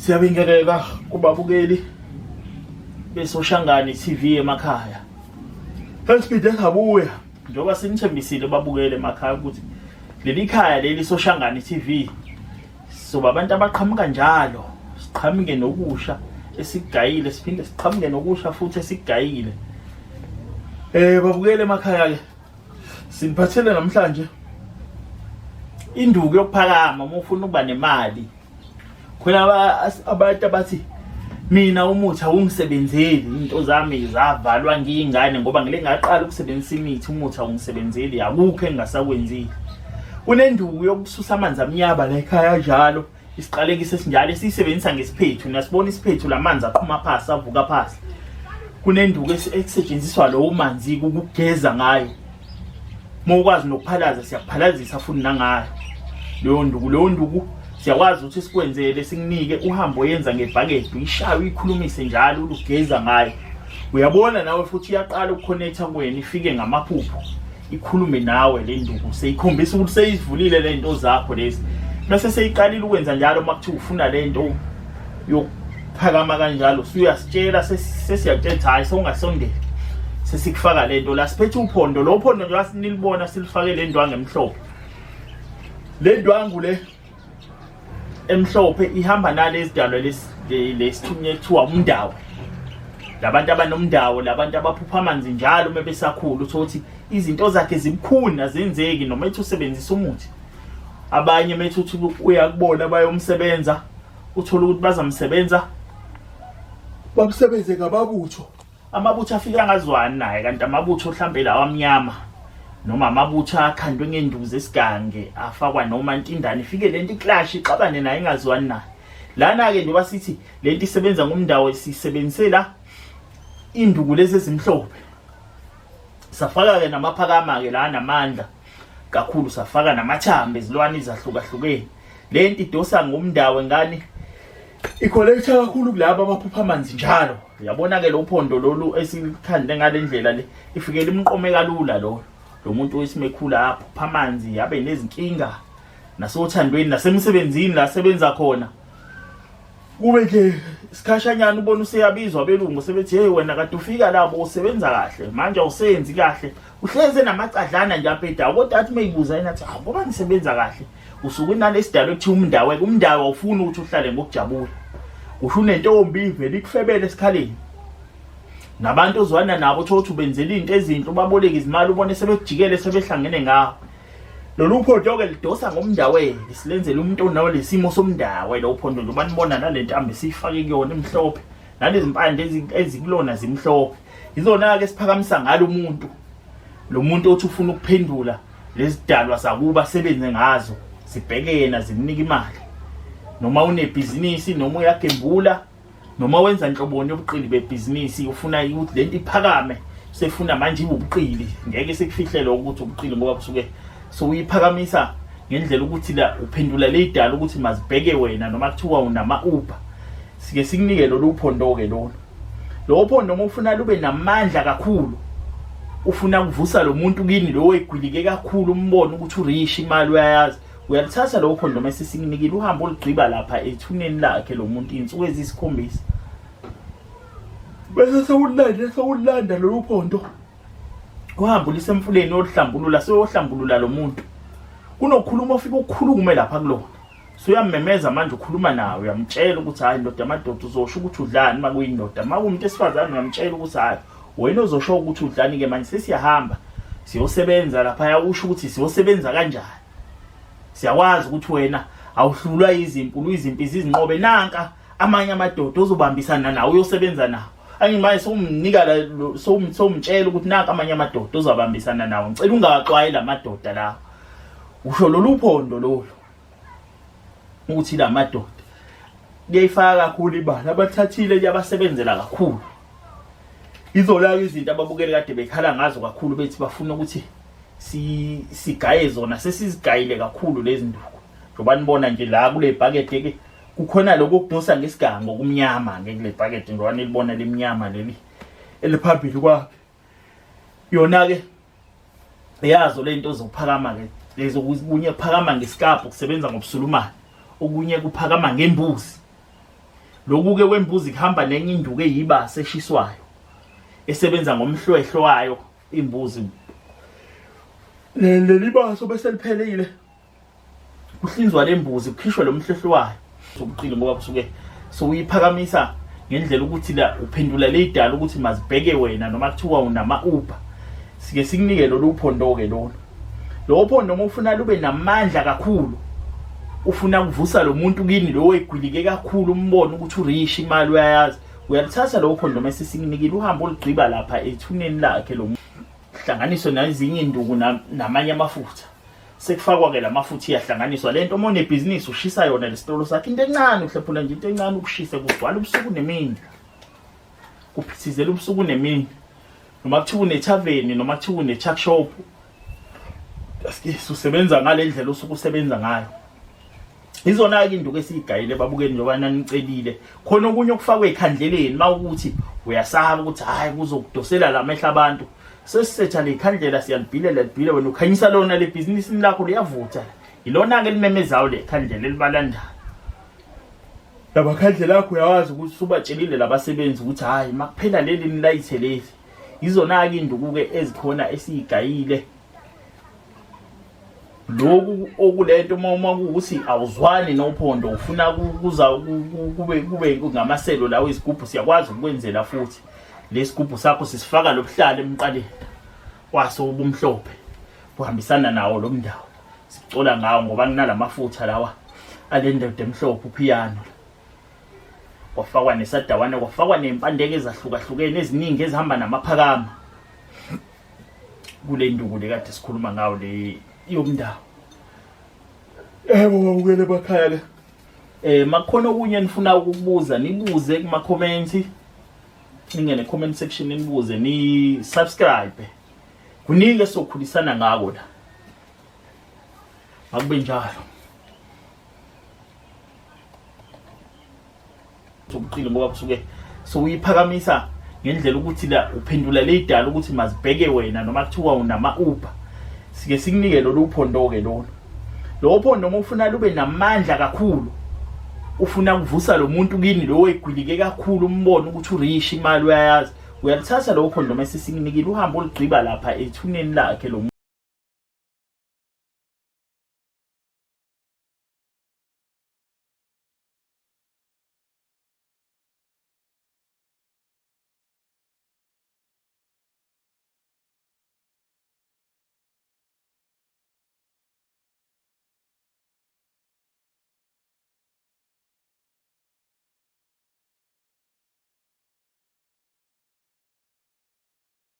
Siyabingelela kubabukeli beSoshangane TV emakhaya. Sesiphinde sabuya njengoba sinithembisile babukele emakhaya ukuthi leli khaya leli Soshangane TV soba abantu abaqhamuka njalo siqhamuke nokusha esigayile siphinde siqhamuke nokusha futhi esigayile. Babukele emakhaya ke siniphathele namhlanje induku yokuphakama uma ufuna ukuba nemali khona abantu abathi mina umuthi awungisebenzeli into zami zavalwa ngiyingane ngoba ngile ngaqala ukusebenzisa imithi umuthi awungisebenzeli akukho engingasakwenzile kunenduku yokususa amanzi amnyaba la ekhaya njalo isiqalekiso esinjalo esiyisebenzisa ngesiphethu nasibona isiphethu lamanzi aqhuma phasi avuka phasi kunenduku ekusetshenziswa lowo manzi ukugeza ngayo uma ukwazi nokuphalaza siyakuphalazisa futhi nangayo leyo nduku leyo nduku siyakwazi ukuthi sikwenzele sikunike uhambo oyenza ngebhakede uyishaye uyikhulumise njalo ulugeza ngayo uyabona nawe futhi iyaqala ukukhonetha kuwena ifike ngamaphupho ikhulume nawe le nduku seyikhombisa ukuthi seyivulile le nto zakho lezi bese seyiqalile ukwenza njalo uma kuthiwa ufuna le nto yokuphakama kanjalo suyasitshela sesiyakutshela ukuthi hhayi sewungasondeli sesikufaka le nto la siphethe uphondo lo phondo nje wasinilibona silifake le ndwangu emhlophe le ndwangu le emhlophe ihamba nalezi dalwa lesithunywa ekuthiwa umndawo labantu abanomndawo labantu abaphupha amanzi njalo uma besakhula uthole ukuthi izinto zakhe zibukhuni azenzeki noma ethi usebenzisa umuthi abanye methi uthi uyakubona bayomsebenza uthole ukuthi bazamsebenza bamsebenze ngababutho amabutho afike angazwani naye kanti amabutho mhlambe lawa amnyama noma amabutho akhandwe ngenduku zesigange afakwa noma ntindane ifike lento iclash ixabane naye ingazwani naye lana ke njengoba sithi lento isebenza ngomndawo sisebenzisela induku lezi ezimhlophe safaka ke namaphakama ke la namandla kakhulu safaka namathambo ezilwane ezahlukahlukene lento idosa ngomndawo ngani ikholektha kakhulu kulabo abaphupha amanzi njalo uyabona ke lo phondo lolu esikhande ngale ndlela le ifikela imqome kalula lo lo muntu wesimekhula aphupha amanzi abe nezinkinga nasothandweni nasemsebenzini la sebenza khona kube nje isikhashanyana ubona useyabizwa abelungu sebethi hey wena kade ufika labo usebenza kahle manje awusenzi kahle uhleze namacadlana nje abhedayo kodwa athi meyibuza yena athi hawu ngoba ngisebenza kahle usuke unalesidalo ekuthiwa umndawe umndawe awufuni ukuthi uhlale ngokujabula usho unentombi ivele ikufebele esikhaleni nabantu ozwana nabo uthola ukuthi ubenzela izinto ezinhle ubaboleka izimali ubone sebekujikele sebehlangene ngawo lolu phondo-ke lidosa ngomndawe silenzela umuntu onawo lesimo somndawe lo phondo njengoba nibona nale ntambo esiyifake kuyona imhlophe nalezi mpande ezikulona zimhlophe izona-ke siphakamisa ngalo muntu lo muntu othi ufuna ukuphendula lezidalwa zakuba sebenze ngazo zibheke yena zimnike imali noma unebhizinisi noma uyagembula noma wenza nhloboni yobuqili bebhizinisi ufuna ukuthi lento iphakame sefuna manje ibubuqili ngeke sikufihlele ukuthi ubuqili ngoba kusuke sowuyiphakamisa ngendlela ukuthi la uphendula leyidala ukuthi mazibheke wena noma kuthiwa unama Uber sike sikunike lolu phondo ke lolu lo phondo uma ufuna lube namandla kakhulu ufuna kuvusa lo muntu kini lo wegwilike kakhulu umbone ukuthi urish imali uyayazi uyalithatha lo phondo mase sikunikile uhambe oligqiba lapha ethuneni lakhe lo muntu insuku eziyisikhombisa bese sewulanda sewulanda lolu phondo uhambe ulisemfuleni oluhlambulula seyohlambulula lo muntu kunokukhuluma ofike ukhulume lapha kulona suyamemeza manje ukhuluma nawe uyamtshela ukuthi hayi ndoda amadoda uzosho ukuthi udlani uma kuyindoda uma kuwumuntu esifazane uyamtshela ukuthi hayi wena uzosho ukuthi udlani-ke manje sesiyahamba siyosebenza laphaya usho ukuthi siyosebenza kanjani siyakwazi ukuthi wena awuhlulwa izimpi uluyizimpi zizinqobe nanka amanye amadoda ozobambisana nawo uyosebenza nawo angimanje sowumnika sowumtshela ukuthi nanka amanye amadoda ozobambisana nawo ngicela ungawaxwayi la madoda lawo usho lolu phondo lolu ukuthi la madoda liyayifaka kakhulu ibala abathathile liyabasebenzela kakhulu izolaka izinto ababukeli kade bekhala ngazo kakhulu bethi bafuna ukuthi sigaye zona sesizigayile kakhulu lezi nduku njengoba nibona nje la kule bhakede ke kukhona lokho okudosa ngesigango kumnyama ke kule bhakede njengoba nilibona limnyama leli eliphambili kwakhe yona ke yazo lento zokuphakama ke lezo kunye kuphakama ngesikabhu kusebenza ngobusulumane okunye kuphakama ngembuzi. Lokhu-ke kwembuzi kuhamba nenye induku eyibasa eshiswayo esebenza ngomhlwehlo wayo imbuzi. Leli baso bese liphelile. Kuhlinzwa lembuzi kukhishwe lo mhlwehlo wayo. Sokuqile ngoba kusuke sowuyiphakamisa ngendlela ukuthi la uphendula leyidala ukuthi mazibheke wena noma kuthiwa unama Uber. Sike sikunike lolu phondo ke lolu. Lo phondo uma ufuna lube namandla kakhulu ufuna ukuvusa lo muntu kini lo wegwilike kakhulu umbone ukuthi urish imali uyayazi uyalithatha lo phondo mase sikunikile uhambe uligqiba lapha ethuneni lakhe lo hlanganiswe nezinye induku namanye amafutha sekufakwa ke lamafutha iyahlanganiswa lento uma unebhizinisi ushisa yona lesitolo sakhe into encane uhlephula nje into encane ukushise kugcwala ubusuku nemini kuphithizela ubusuku nemini noma kuthiwa unethaveni noma kuthiwa une-chuck shop usebenza ngale ndlela osuke usebenza ngayo. Izona-ke induku esiyigayile babukeni njengoba nanicelile. Khona okunye okufakwe ekhandleleni uma ukuthi uyasaba ukuthi hhayi kuzokudosela la mehla abantu. Sesisetha le khandlela siyalibhilela libhile wena ukhanyisa lona le bhizinisini lakho liyavutha. Ilona-ke elimemezayo le khandlela elibalandayo. Lamakhandlela akho uyawazi ukuthi usubatshelile labasebenzi ukuthi hhayi makuphela leli nilayithe leli. Izona-ke induku-ke ezikhona esiyigayile. Lokhu okulento uma uma kuwukuthi awuzwani nophondo ufuna kuza kube kube ngamaselo lawo izigubhu siyakwazi ukukwenzela futhi lesigubhu sakho sisifaka lobuhlalo emqaleni waso ubumhlophe buhambisana nawo lo mndawo sicola ngawo ngoba kunalamafutha lawa alendoda emhlophe uphiyano kwafakwa nesadawana kwafakwa nempandeke ezahlukahlukene eziningi ezihamba namaphakama kule nduku le kade sikhuluma ngawo le yomndawo. Yebo babukele bakhaya ke. Eh makukhona okunye nifuna ukukubuza nibuze kuma comments. Ningene comment section nibuze ni subscribe. Kuningi esokhulisana ngako la. Akube njalo. Sokuqile ngoba kusuke sowuyiphakamisa ngendlela ukuthi la uphendula leyidala ukuthi mazibheke wena noma kuthiwa unama Uber. Sike sikunike lolu phondo ke lolu. Lo phondo uma ufuna lube namandla kakhulu ufuna ukuvusa lo muntu kini lo wegwilike kakhulu umbone ukuthi urish imali uyayazi uyalithatha lo phondo mase sikunikile uhambe uligqiba lapha ethuneni lakhe lo.